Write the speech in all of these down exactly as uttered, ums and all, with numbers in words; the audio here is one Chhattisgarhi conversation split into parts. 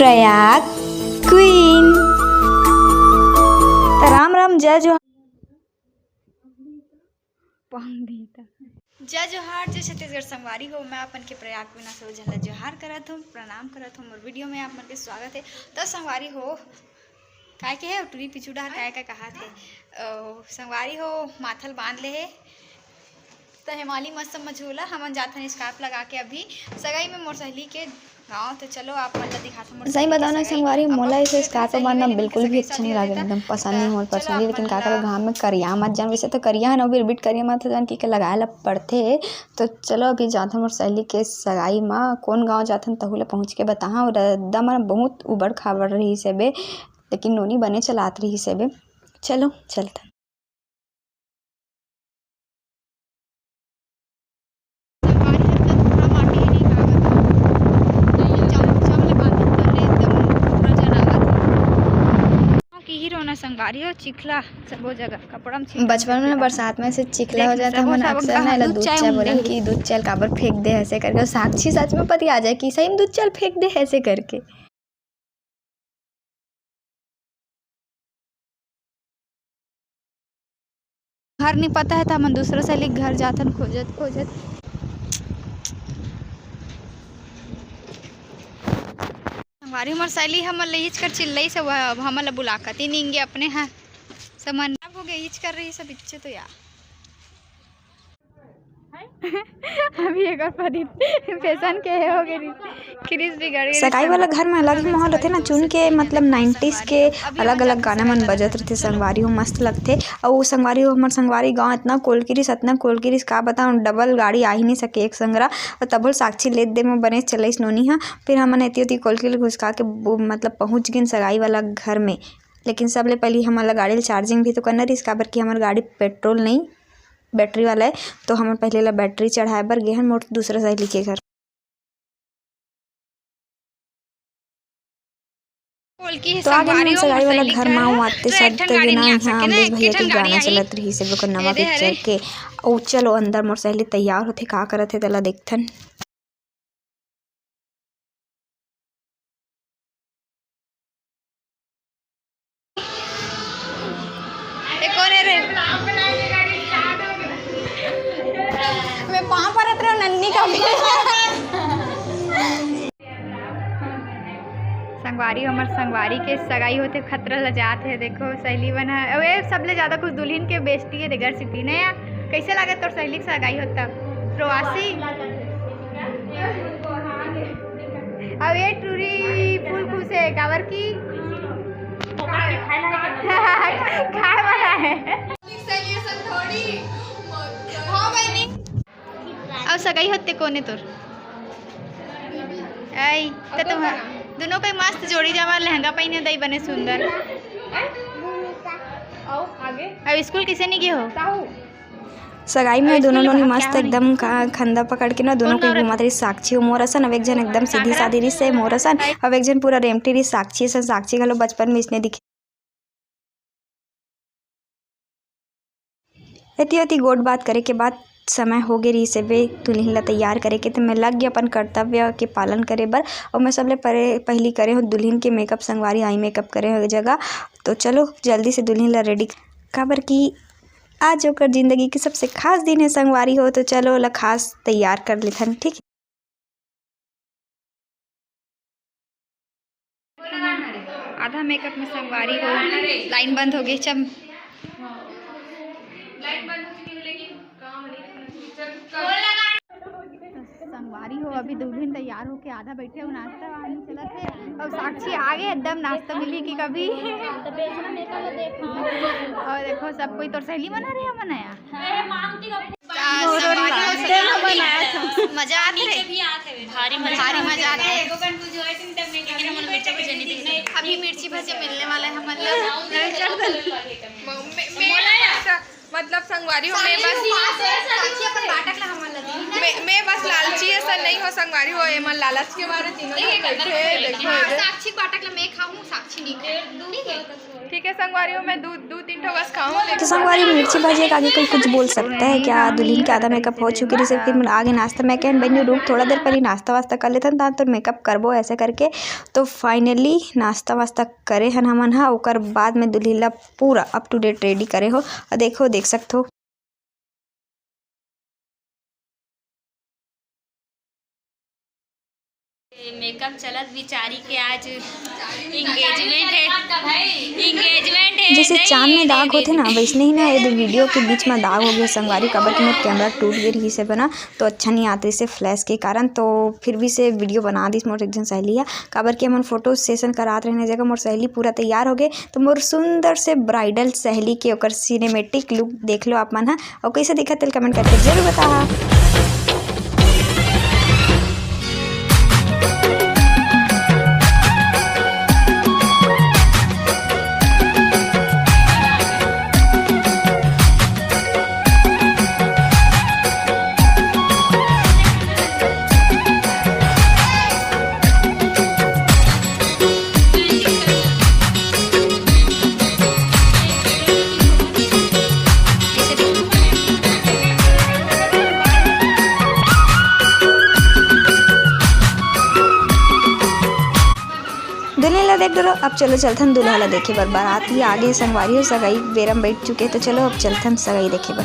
प्रयाग क्वीन। त राम राम, जय जोहार। जय जोहार, जय छत्तीसगढ़ संगवारी हो। मैं अपन के प्रयाग क्वीन आप सब झन ला जोहार करत हूँ, प्रणाम करत हूँ। मोर वीडियो में आप मन के स्वागत है। तो संगवारी हो, काय के है टूरी पीछू डहर काय का कहा थे? ओ, संगवारी हो, माथल बांध ले हे। त हेमाली मस्त मझोला, हमन जाथन scarf लगा के अभी सगाई में मोर सहेली के गाँव। तो चलो आप मन ला दिखाथन मोर सही सहेली के बताओ ना सगाई। संगवारी, अब मोला बहुत ऐसे scarf बांधना बिल्कुल भी अच्छा नहीं लगे, एकदम पसंद नहीं मोर personally। लेकिन का करो, घाम में करिया मत जान, वैसे तो करिया है ना, बिरबिट करिया मत जान कि के लगाए ला पड़थे। तो चलो अभी जाथन मोर सहेली के सगाई मा। कौन गाँव जाथन तहू ला पहुँच के बताहा। और रद्दा मन बहुत उबड़ खाबड़ रहिस हेबे, लेकिन नोनी बने चलात रहिस हेबे। चलो चलथन। की ही रोना संगवारी हो, चिखला सबो जगह, कपड़ा में चिखला बचपन में बरसात में से चिखला हो जाता। हमन अक्सर ना एला दूध चाय बोलन कि दूध चाय काबर फेंक दे ऐसे करके। साक्षी सच में पति आ जाए कि सही में दूध चाय फेंक दे ऐसे करके। घर नहीं पता है, तो हमन दूसरा सहेली के घर जाथन खोजत खोजत। हमारी उमर सहेली हमन ले इच कर चिल्लाई से, वह अब हमन ला बुलाकत ही नहीं गे अपने। हाँ, समन हो गए, इच कर रही सब इच्छे तो यार। अभी एक और परी फैशन के हे हो गई, क्रिस बिगड़ गई। सगाई वाला घर में अलग ही माहौल होथे ना, चुन के मतलब नाइंटीज के अलग-अलग गाना मन बजत रहिथे संगवारी हो, मस्त लगथे। अउ संगवारी हो, हमर संगवारी गाँव इतना कोलकिरिस, इतना कोलकिरिस, का बताऊँ, डबल गाड़ी आ ही नहीं सके एक संगरा। अउ तभो साक्षी लेत दे में बने चलइस नोनी हा। फिर हमन एती ओती कोलकिल घुसका के बो-, मतलब पहुँच गेन सगाई वाला घर में। लेकिन सबले पहली हमन ला गाड़ी ल चार्जिंग भी तो करना रहिस, काबर कि हमर गाड़ी पेट्रोल नहीं, बैटरी वाला है। तो हमन पहले ला बैटरी चढ़ाए बर गे हन मोर दूसरा सहेली के घर। तो आ गए हम सगाई वाला घर मा। आते साथ तो गे ना, यहाँ अमरीश भैया के गाना चलत रहिस हे, ओकर नवा पिक्चर के। ओ चलो अंदर मोर सहेली तैयार होथे, का करत हे तेला देखथन। ए, कौन है रे? मैं पाँव परत रहो नन्नी का भी। संगवारी, हमर संगवारी के सगाई होथे, खतरा ल जात हे। देखो सहेली मन ह, अबे सबले ज्यादा खुश दुल्हन के बेइज्जती है, देगर सिटी ने या। कैसे लगे तोर सहेली के सगाई होता? प्रवासी। अब ये टूरी फुल खुश है, काबर की खाए वाला है। हाँ बहिनी। अब सगाई होते कोने तोर? आई, त तुम दोनों कोई मस्त जोड़ी जमा लहंगा पहने दई बने सुंदर। अब स्कूल किसे नहीं गए हो? सगाई में दोनों लोग मस्त एकदम का-, खंदा पकड़ के ना दोनों के घुमात रही। साक्षी हो मोर असन, अब एक जन एकदम सीधी सादी रही से मोर असन, अब एक जन पूरा रेमटी रही साक्षी असन। साक्षी घलो बचपन में इसने दिखे। एती ओती गोठ बात करे के बाद समय हो गे रहिस हे बे दुल्हिन ला तैयार करे के, त मैं लग गे अपन कर्तव्य के पालन करे बर। अउ मैं सबले परे-, पहिली करे हों दुल्हिन के मेकअप, संगवारी आई मेकअप करे हो जगह। तो चलो जल्दी से दुल्हिन ला रेडी, काबर कि आज ओकर जिंदगी के सबसे खास दिन है संगवारी हो। तो चलो ओला खास तैयार कर लेथन, ठीक है। आधा मेकअप में संगवारी हो, लाइन बंद हो गई। चम संगवारी हो, अभी दुल्हिन तैयार होके आधा बैठे हो, नाश्ता वानी चलत है। और साक्षी आगे एकदम नाश्ता मिली कि कभी। और देखो सब कोई तोर सहेली मन रहे, हमन आया। मजा आत हे। भारी मजा आत हे। अभी मिर्ची भजिया मिलने वाला है हमन ला। मतलब संगवारी हो, मैं बस साक्षी अपन बाटक ला हमन ला। मैं, मैं बस लालची असन नहीं हो संगवारी हो, एमन लालच के मारे तीनों झन बैठे हे, देखो हाँ, एदे। साक्षी बाटक ला मैं खाहूँ, साक्षी नहीं खाए। ठीक है। ठीक है संगवारी हो, मैं दू, दू तीन ठो बस खाहूँ, तो लेकिन संगवारी, मिर्ची भाजी के आगे कोई कुछ बोल सकता है क्या? दुल्हन के आधा मेकअप हो चुके रहिसे, फिर आगे नाश्ता। मैं कहेन बहिनी रुक, थोड़ा देर पहले नाश्ता वास्ता कर लेथन, तहान तो मेकअप करबो, ऐसे करके। तो finally नाश्ता वास्ता करे हन हमन हा, ओकर बाद में दुल्हन ला पूरा up to date ready करे हो। और देखो, देख सकत हो। मेकअप चलत बिचारी के आज engagement है, engagement है, जैसे नहीं, चांद में नहीं, दाग नहीं, होथे ना, नहीं। वैसने ही ना ये दो वीडियो के बीच में दाग हो गया संगवारी, काबर कि मोर कैमरा टूट गई रहिसे बना, तो अच्छा नहीं आत रहिसे फ्लैश के कारण। तो फिर भी से वीडियो बना दिस मोर एक जन सहेली है, काबर कि हमन फोटो सेशन करात रहने जगह मोर सहेली पूरा तैयार हो गए। तो मोर सुंदर से ब्राइडल सहेली के ओकर सिनेमेटिक लुक देख लो आप मन ह, अउ कैसे दिखत तेल कमेंट करके जरूर बताहा। दुल्हन ला देख डरो, अब चलो चलथन दूल्हा ला देखे बर। बारात ही आगे संगवारी हो, सगाई बेरम बैठ चुके, तो चलो अब चलथन सगाई देखे बर।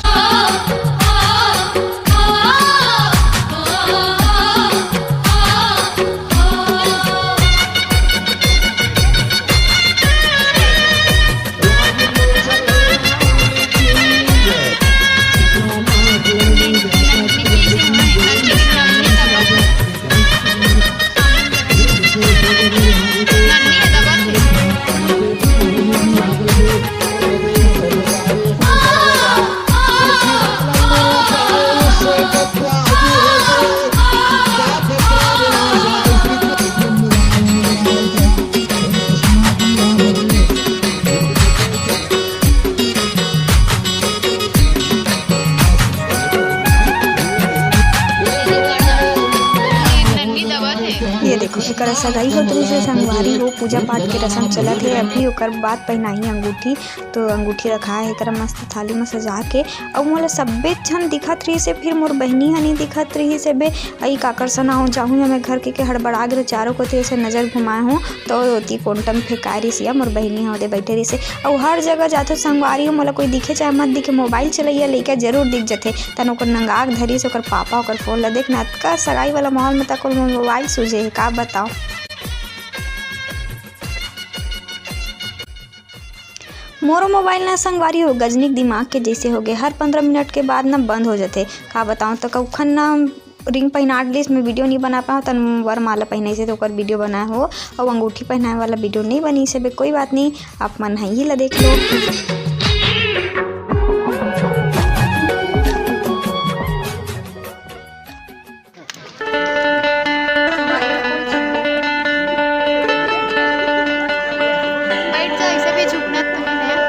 ये देखो, एकर सगाई होत रहिसे संगवारी हो, पूजा पाठ के रसम चलत हे। अभी ओकर बाद पहिनाही अंगूठी, तो अंगूठी रखा हे एकर मस्त थाली में सजा के। अउ मोला सब्बे झन दिखत रहिसे, फिर मोर बहिनी ह नहीं दिखत रहिसे बे। अई काकर सना हो जाहूँ हमें घर के, के हड़बड़ा गे रहे, चारों कोती ऐसे नजर घुमाए हूँ। तो ओती कोंटा म फेंकाय रिहिस या मोर बहिनी ह ओदे बइठे रिहिस हे। अउ हर जगह जाथो संगवारी हो, मोला कोई दिखे चाहे मत दिखे, मोबाइल चलइया लइका जरूर दिख जथे। तन ओकर नंगाक धरिस ओकर पापा ओकर फोन ल। देख ना, अतका सगाई वाला माहौल में तक ओकर मोबाइल सूझे हे, का बताओ। मोरो मोबाइल ना संगवारी हो गजनिक दिमाग के जैसे हो गए, हर पंद्रह मिनट के बाद ना बंद हो जथे। का बताओ, तो कखन ना रिंग पहिना डलिस, मैं वीडियो नहीं बना पाऊँ, तन वरमाला पहिनाइस हे, तो ओकर वीडियो बनाए हो, अउ अंगूठी पहिनाए वाला वीडियो नहीं बनिस हे बे। कोई बात नहीं, आप मन ह इही ला देख लो। बैठ जा, इसे भी झुकना तो नहीं है।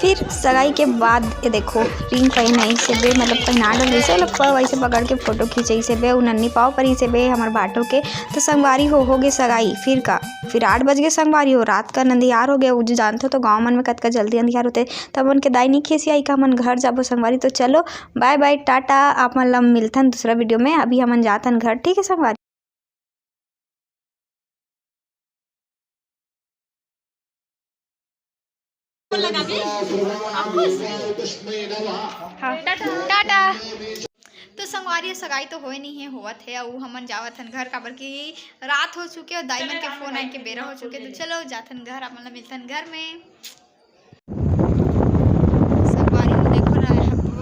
फिर सगाई के बाद ये देखो, रिंग पहिनाइस हे बे, मतलब पहिना डलिस हे, ओला प-, वैसे पकड़ के फोटो खींचाइस हे बे, उ नन्नी पाँव परिस हे बे हमर भाटो के। तो संगवारी हो, हो गे सगाई। फिर का, फिर आठ बज गे संगवारी हो, रात का अंधियार हो गया। उ जो जानथो तो गाँव मन में कतका जल्दी अंधियार होथे, तब उनके दाई नहीं खिसियाई का हमन घर जाबो संगवारी। तो चलो, बाय बाय, टाटा, आप मन ला मिलथन दूसरा वीडियो में। अभी हमन जाथन घर, ठीक है संगवारी। हाँ, टाटा। तो संगवारी, सगाई तो होए नहीं है, होवत है, अउ हमन जावत हन घर, काबर कि रात हो चुके और दाई मन के फोन आए के बेरा हो चुके। तो चलो जाथन घर, आप मन ला मिलथन घर में। संगवारी हो, देखो ना,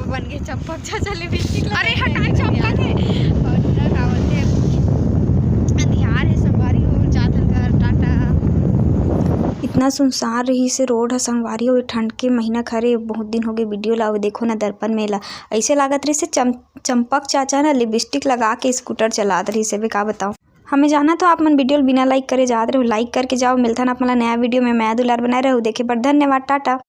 बन के चंपक चाचा लिपस्टिक लगा अरे, के हटाए, चमका थे। और ना का बोलते हैं, अंधियार है संगवारी हो, जाथन घर, टाटा। इतना सुनसान रहिस हे रोड ह संगवारी हो, ठंड के महीना खरे, बहुत दिन हो गए वीडियो ला देखो ना दर्पण में ला। ऐसे लागत रहिस हे चम-, चंपक चाचा ना लिपस्टिक लगा के स्कूटर चलात रहिस हे, का बताओ। हमें जाना तो आप मन वीडियो बिना लाइक करे जात रहो, लाइक करके जाओ। मिलथन आप मन ला नया वीडियो में, मया दुलार बनाए रहो, देखे बर धन्यवाद, टाटा।